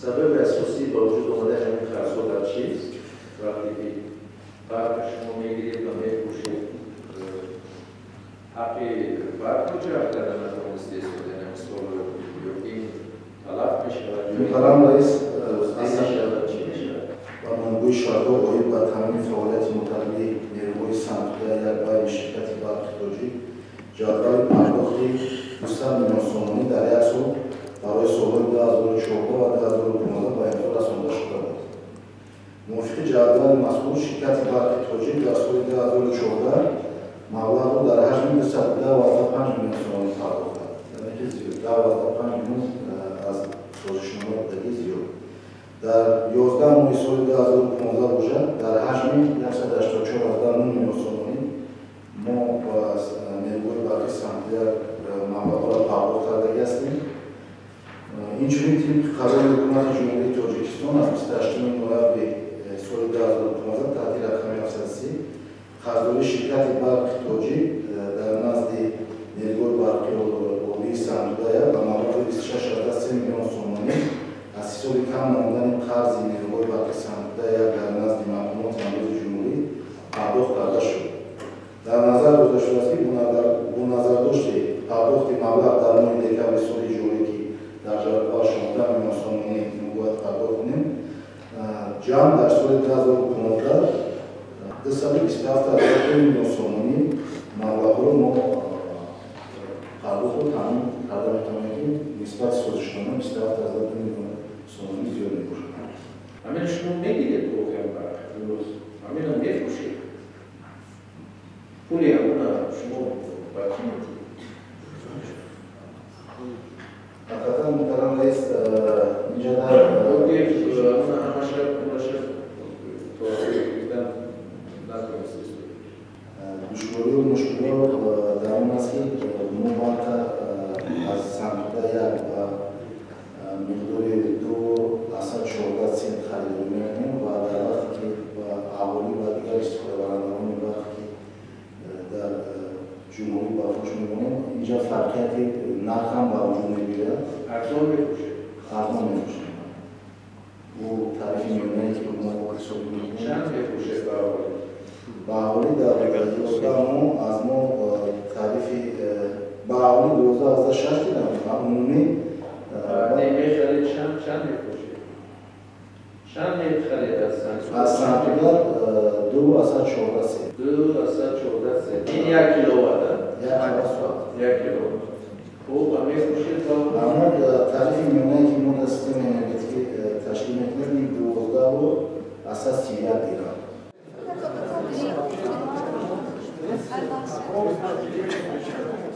Сабаби асосии ба вуҷуд омадани ҳамин қарзҳо дар чист? Вақте ки барқ шумо мегиред ва мефурӯшед, ҳаққи барқро ҷалб карда натавонистед, яъне мисол ё ки талаф мешавад? Муҳтарам раис, мешавад, чӣ мешавад? Барномагӯи шартҳо оид ба таъмини фаъолияти мутадили нерӯгоҳи Сангтуда як байни ширкати барқи Тоҷик ҷадвали пардохти 200 миллион сомонӣ дар як сол барои солҳои 2014 ва 2015 ба имзо расонда шуда буд. Мувофиқи ҷадвали мазкур, ширкати барқи Тоҷик дар соли 2014 маблағро дар ҳаҷми 210,5 миллион сомонӣ пардохт кард, яъне ки зиёд 10,5 миллион аз созишнома будагӣ зиёд. Дар 11 моҳи соли 2015 бошад, дар ҳаҷми 184,9 миллион сомонӣ мо ба нерӯгоҳи барқи Сангтуда маблағҳоро пардохт кардагӣ ҳастем. Инчунин тибқи қарори Ҳукумати Ҷумҳурии Тоҷикистон аз 28 ноябри соли 2015 таҳти рақами 730 қарздории ширкати барқи Тоҷик дар назди нерӯгоҳи барқи обии Сангтуда ба маблағи 26,3 миллион сомонӣ аз ҳисоби кам намудани қарзи нерӯгоҳи барқи Сангтуда дар назди мақомоти андози ҷумҳурӣ пардохт карда шуд. Дар назар дошта шудааст, ки бо назардошти пардохти маблағ дар моҳи декабри соли ҷорӣ, ки дар ҷадвал 16 миллион сомонӣ мо бояд пардохт кунем, ҷамъ дар соли 2015 227,2 миллион сомонӣ маблағҳоро мо пардохтро таъмин карда метавонем, ки нисбати созишнома 27,2 миллион сомонӣ зиёд мебошад. Ҳамин шумо мегиред воқеан барқ имрӯз, ҳаминро мефурӯшед, пули ҳамона шумо ба кӣ медиҳед? Ҳақиқатан, муҳтарам раис, инҷа дар ҳамаша пулаша то гирифтан натавонистед. Душворию мушкилот дар он аст, ки мо барқа аз Сангтуда як ба миқдори 2,14 сент харидорӣ мекунем ва дар вақте ки ба аҳолӣ ва дигар истифодабарандагони барқ, ки дар ҷумҳурӣ ба фурӯш мемонем, инҷа фарқияти нарх ҳам ба вуҷуд мебиёяд. Арзон мефурӯшед? Арзон мефурӯшем. Ӯ тарифи миёнае, ки мо ҳисоб мекунем. Чанд мефурӯшед ба аҳолӣ? Ба аҳолӣ дар 11 моҳ аз мо тарифи ба аҳолӣ 12,6 дидам ва умумӣ. Не, мехаред, чанд мефурӯшед? Чанд мехаред аз Сангтуда? Аз Сангтуда 2,14 сент. 2,14 сент. Ин як киловатт, як киловатт. Як киловатт. Хуб, а мефурӯшед ба Аммо тарифи миёнае, ки мо дар системаи энергетикӣ ташкил мекунем, ин 12,31 дирам. 3, 4,